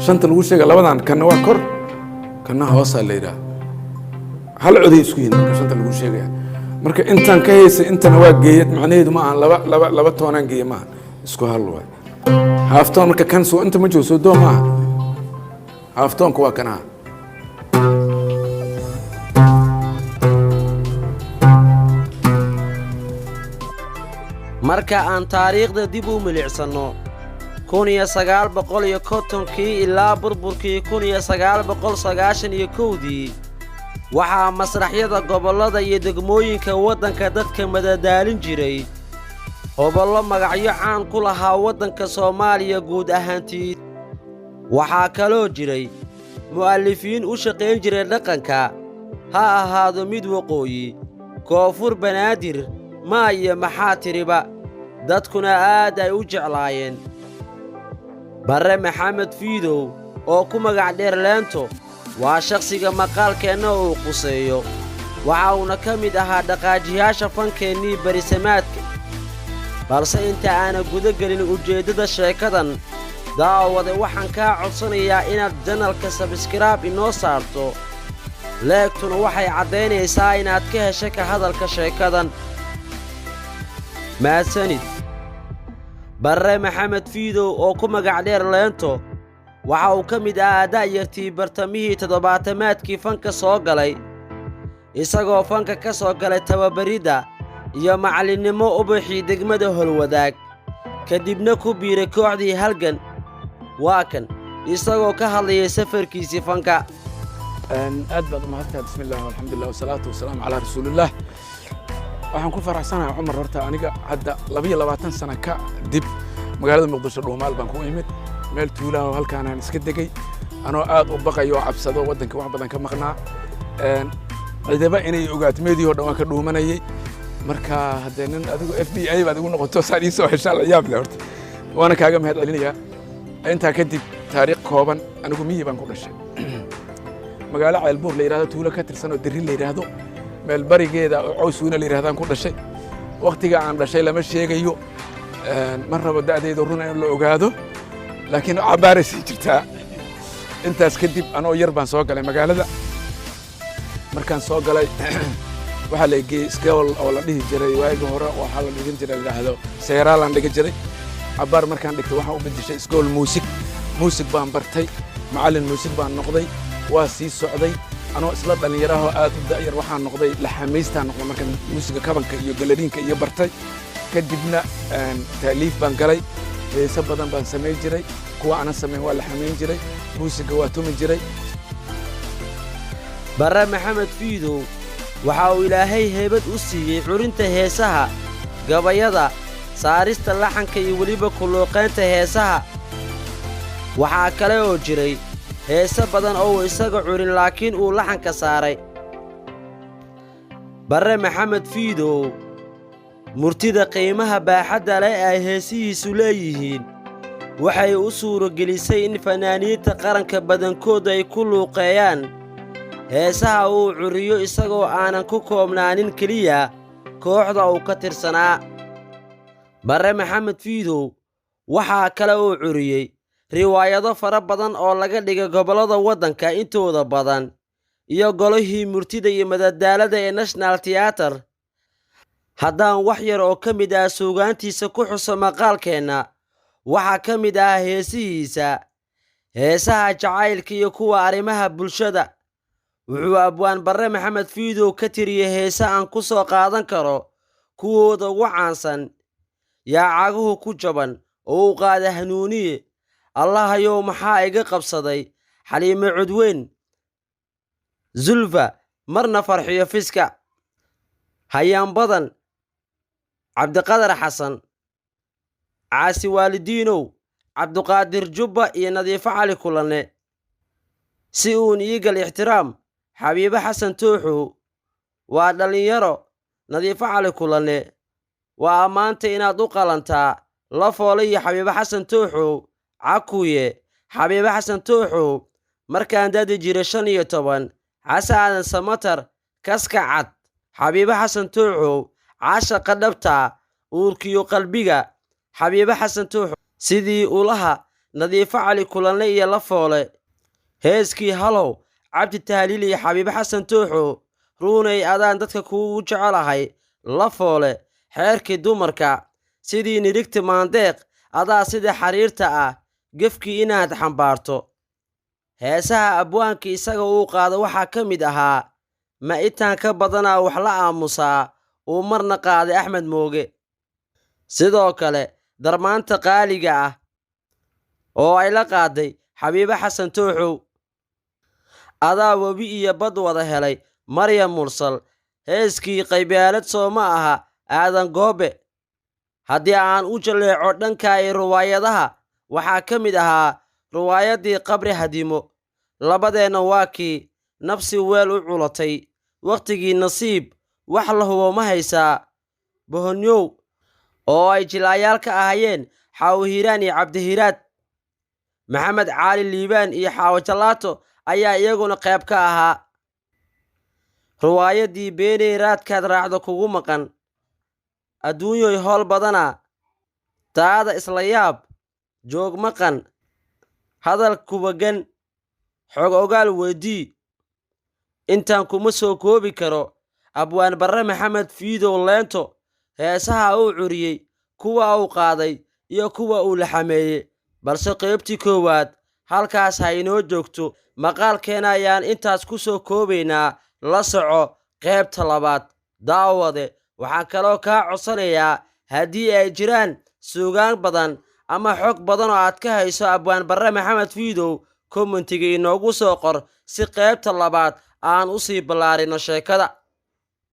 Shanta lagu sheega labadan, kanna waa kor, kanna hoosaa la yidhaha. Hal coday isku yihiin. Marka shanta lagu sheegaya, marka intaan ka haysay intana waa geeyad, macnaheedu ma ahan laba laba laba toonaan geeye maaha, isku hal waay. Half tone marka kan soo inta ma joogo, soo do maaha. Half tone-ka waa kanaha. Marka aan taariikhda dib u milicsanno, 1950-kii ilaa burburkii 1991-dii, waxaa masraxyada gobollada iyo degmooyinka waddanka dadka madadaalin jiray hobollo magacyo caan ku lahaa waddanka Soomaaliya guud ahaantiid. Waxaa kaloo jiray mu'allifiin u shaqayn jiray dhaqanka, ha ahaado mid waqooyi, koonfur, Banaadir, maa iyo maxaa tiriba, dadkuna aad ay u jeclaayeen. Barre Maxamed Fiidow oo ku magac dheer Leento waa shakhsiga maqaalkeenna uu quseeyo. Waxa uuna ka mid ahaa dhaqaajiyaasha fankeennii berisamaadka. Balse inta aana guda gelin ujeeddada sheekadan, daawade, waxaan kaa codsanayaa inaad channel-ka subscribe inoo saarto. Like-tuna waxay caddaynaysaa inaad ka heshay ka hadalka sheekadan. Mahadsanid. Barre Maxamed Fiidow oo ku magac dheer Leento waxa uu ka mid ahaa da'yartii bartamihii toddobaatamaadkii fanka soo galay, isagoo fanka ka soo galay tababaridda iyo macallinnimo ubaxii degmada Holwadaag, kadibna ku biiray kooxdii Halgan. Waa kan isagoo ka hadlayay safarkiisii fanka. Aad baad umahadtahay. Bismi illah, alxamdulilah, wasalaatu wasalaamu calaa rasuulillaah. Waxaan ku faraxsanahay, Cumar, horta aniga hadda 22 sano ka dib magaalada Muqdisho dhuumaal baan ku imid, meel tuulaha oo halkaanaan iska degay, anoo aad u baqayo oo cabsado, waddanka wax badan ka maqnaa, cidaba inay ogaato meedii oo dhan waan ka dhuumanayay. Marka haddee nin adigu FBI baad igu noqoto saan ii soo heshaa, la yaab leh horta, waana kaaga mahad celinayaa. Intaa kadib, taariikh kooban: anigu miyi baan ku dhashay, magaalo Ceelbuur la yidhahdo, tuulo ka tirsan oo Derri la yidhaahdo, meel barigeeda oo Caws Weyne la yidhahdaan ku dhashay. Waktiga aan dhashay lama sheegayo, ma rabo da'dayda runa in la ogaado, laakiin cabbaaray sii jirtaa. Intaas kadib, anoo yar baan soo galay magaalada. Markaan soo galay, waxaa la geeyey iskool oo la dhihi jiray waagii hore, waxaa la dhigan jiray la yidhaahdo seeraalaan dhigan jiray. Cabbaar markaan dhigtay, waxaan u beddeshay iskool muusig. Muusig baan bartay, macallin muusig baan noqday. Waa sii socday, anoo isla dhallinyarahoo aad u da'yar waxaan noqday laxamaystaan noqday, markaan muusiga kabanka iyo galariinka iyo bartay. Kadibna taaliif baan galay, heeso badan baan samayn jiray, kuwa aanan samayn waa la xamayn jiray, muusiga waa tumi jiray. Barre Maxamed Fiidow waxa uu Ilaahay heybad u siiyey curinta heesaha, gabayada, saarista laxanka iyo weliba kulluuqaynta heesaha. Waxaa kale oo jiray heese badan oo uu isaga curin laakiin uu laxanka saaray. Barre Maxamed Fiidow, murtida qiimaha baaxadda leh ay heesihiisu leeyihiin waxay u suuragelisay in fannaaniinta qaranka badankoodu ay ku luuqeeyaan heesaha uu curiyo, isagoo aanan ku koobnaanin keliya kooxda uu ka tirsanaa. Barre Maxamed Fiidow waxaa kale uu curiyey riwaayado fara badan oo laga dhigay gobollada waddanka intooda badan iyo golihii murtida iyo madadaalada ee National Theatre. Haddaan wax yar oo ka mid ah suugaantiisa ku xuso maqaalkeenna, waxaa ka mid ah heesihiisa, heesaha jacaylka iyo kuwa arrimaha bulshada. Wuxuu abwaan Barre Maxamed Fiidow ka tiriyey heese aan ku soo qaadan karo kuwooda ugu caansan: Yaa Caguhu ku Jaban oo u qaada Hanuuniye, Allahayow Maxaa Iga Qabsaday, Xaliime Cudweyn, Zulfa, Marna Farxiyo Fiska, Hayaan Badan, Cabdiqadar Xasan, Caasi Waalidiinow, Cabduqaadir Jubba iyo Nadiifo Cali Kulane, Si Uun Iigal Ixtiraam, Xabiibe Xasan Tooxow, Waa Dhallinyaro, Nadiifo Cali Kulane, Waa Ammaanta Inaad U Qalantaa, La Foole iyo Xabiibe Xasan Tooxow, Cakuye, Xabiibe Xasan Tooxow, Markaan Dadi Jira 15, Xasan Aadan Samatar, Kaska Cad, Xabiibe Xasan Tooxow, Caashaqa Dhabta, Uurkiyo Qalbiga, Xabiibe Xasan Tooxow, Sidii Ulaha, Nadiifo Cali Kulanle iyo Lafoole, heeskii Halow, Cabdi Tahliil iyo Xabiibe Xasan Tooxo, Ruunay adaan dadka kuugu jecelahay, Lafoole, Xeerkii dumarka, Sidii nirigti maandeeq, Adaa sida xariirta ah, Gefkii inaad xambaarto. Heesaha abwaanka isaga uu qaado waxaa ka mid ahaa Ma intaan ka badanaa wax la aamusaa, uu marna qaaday Axmed Mooge. Sidoo kale Darmaanta qaaliga ah oo ay la qaaday Xabiibe Xasan Tooxow. Adaa webi iyo bad wada helay, Maryam Mursal, heeskii Qaybaalad soo ma aha, Aadan Goobe. Haddii aan u jaleeco dhanka iyo ruwaayadaha, waxaa ka mid ahaa ruwaayaddii Qabri Hadimo, Labadeenna waa kii, Nabsi weel u culatay, Wakhtigii nasiib, Wax la hubo ma haysaa, Bohonyow oo ay jilaayaal ka ahaayeen Xaawo Hiiraan iyo Cabdihiraad. Maxamed Caali Liibaan iyo Xaawo Jalaato ayaa iyaguna qayb ka ahaa. Ruwaayaddii Beeney raadkaad raacdo kugu maqan, Adduunyoy howl badana, Taada isla yaab, Joog maqan, Hadal kubagan, Xog ogaal weydii. Intaan kuma soo koobi karo Abwaan Barre Maxamed Fiidow Leento heesaha uu curiyey, kuwa uu qaaday iyo kuwa uu laxameeyey, balse qaybtii koowaad halkaas ha inoo joogto. Maqaalkeena ayaan intaas ku soo koobaynaa. La soco qaybta labaad. Daawade, waxaan kaloo kaa codsanayaa haddii ay jiraan suugaan badan ama xog badan oo aad ka hayso Abwaan Barre Maxamed Fiidow, commentiga inoogu soo qor si qaybta labaad aan u sii ballaarino sheekada.